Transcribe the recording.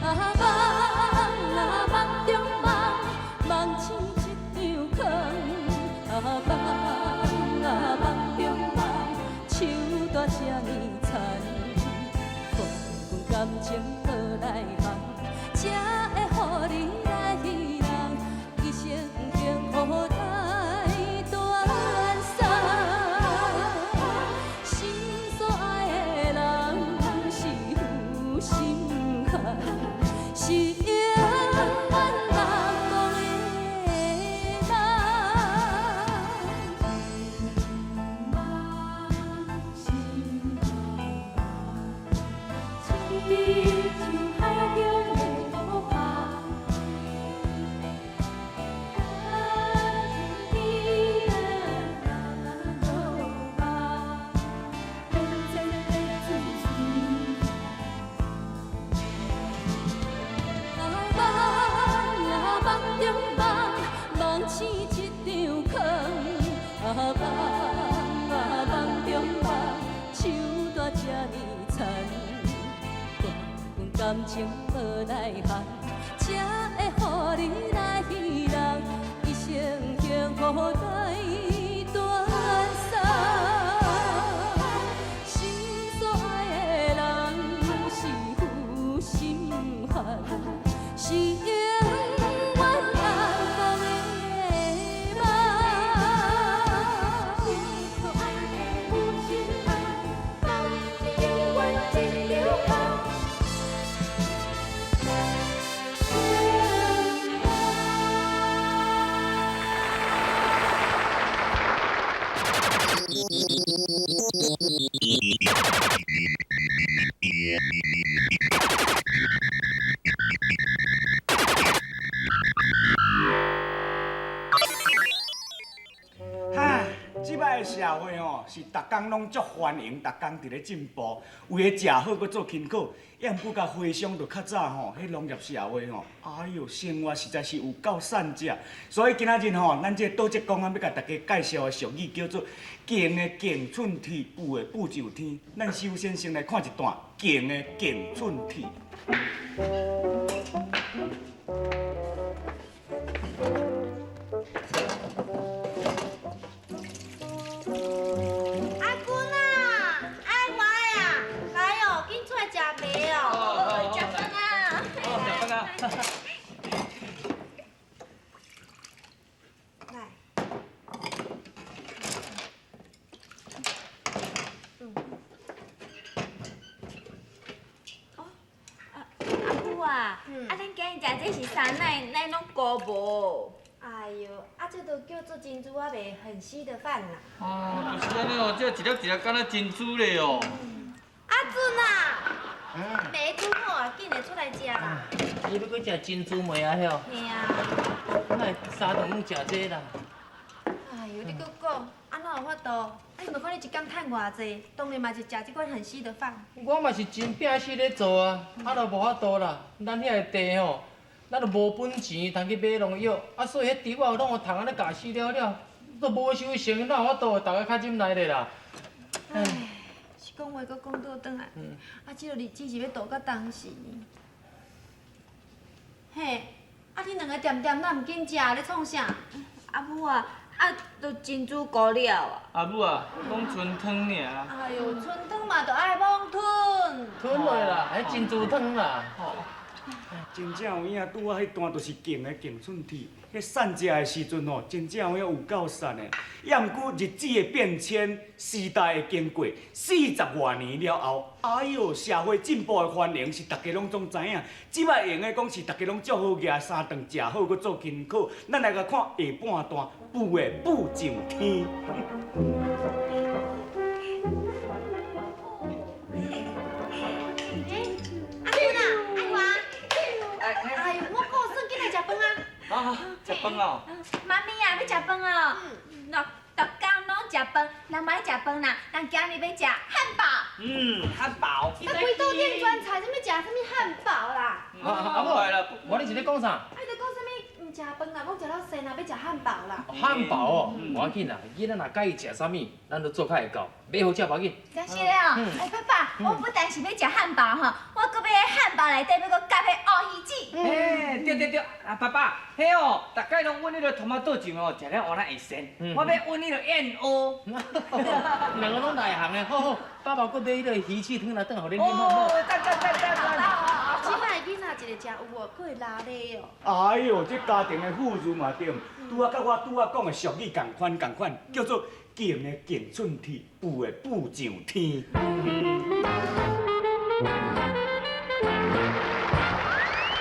啊梦啊梦中梦，梦醒一场空。啊梦啊梦中梦，树大这呢田，断阮感情倒来行，才会予你来人，一生幸福来断送。心所爱的人是负心汉，是永远难忘的梦。亲像海中的乌帆，感情的落变迁的自私。啊梦啊梦中梦，梦醒一场空。啊梦啊梦中梦，树大这呢田，断阮感情无奈何，才会予你来人，一生幸福来断送。心所爱的人是负心汉，是永远难忘的梦。心所爱的负心汉，梦是永远一场空。哈，这摆的社会吼，是逐工攏足繁荣，逐工伫咧进步，为了食好阁做勤苦，也毋过共回想著较早吼，彼农业社会吼，哎哟，生活实在是有够散食。所以今仔日吼，咱这个倒浙公啊，欲共大家介绍的俗语叫做“敬的敬寸铁，步的步上天”。咱首先先来看一段敬的敬寸铁。阿君啊，爱我的啊，来哦，紧出来食糜哦。食饭啊！哦，食饭啊！来。哦，阿阿母啊，啊，恁今日食这是啥？哪哪拢糊无？哎哟，啊，这都叫做珍珠仔糜很稀的饭啦。哦，就是按呢哦，这一粒一粒敢若珍珠咧哦。阿准啊，糜煮好啊，紧来出来食啦。你欲阁食珍珠糜啊？晓？嘿啊。哪会三顿拢食这啦？哎哟，你阁讲，啊哪有法度？啊你无看你一工趁偌济，当然嘛是食这款很稀的饭。我嘛是真拼死咧做啊，啊都无法度啦。咱遐个地吼，咱都无本钱通去买农药，啊所以彼猪仔拢予虫按呢咬死了了，都无收成，哪有法度？逐家较忍耐咧啦。唉，是讲话阁讲倒转来，啊，这个日子是欲度到当时？嘿，啊你两个恬恬哪毋紧食？咧创啥？阿母啊，啊，都珍珠糊了啊。阿母啊，讲剩汤尔。哎哟，剩汤嘛，就爱罔吞。吞落啦，彼珍珠汤啦。真正有影，拄仔彼段就是敬的敬寸铁。彼散食的时阵吼，真正有影有够散的。也毋过日子的变迁，时代的经过，40外年了后，哎哟，社会进步的繁荣是逐家拢总知影。这摆用的讲是逐家拢足好额三顿食好，阁做勤苦。咱来共看下半段，步的步上天。阿君啊，爱华，哎呦，我告诉紧来食饭啊！啊，食饭哦。妈咪啊，欲食饭哦。逐逐工拢食饭，人无爱食饭啦，人今日欲食汉堡。嗯，汉堡。啊，规桌顶全菜，啥物食啥物汉堡啦？啊，阿母，我你是咧讲啥？啊，伊就讲啥物毋食饭啦，拢食了膻啦，欲食汉堡啦。汉堡哦，无要紧啦，囡仔若佮意食啥物，咱都做较会到，买好食无要紧。真是的哦，哎，爸爸，我不但是欲食汉堡吼，我阁欲汉堡内底欲阁夹彼乌鱼對，啊爸爸，彼哦，逐擺攏阮彼个トマト醬哦，食了換來會鮮，我欲阮彼个燕窩。兩个攏內行的，好好，爸爸閣買彼个魚翅湯來轉予恁啉好無？哦，讚讚讚讚讚！這擺囡仔一个食有無，閣會拉咧哦。哎喲，這家庭的富裕嘛對，拄仔佮我拄仔講的俗語仝款仝款，叫做敬的敬寸鐵，富的富上天。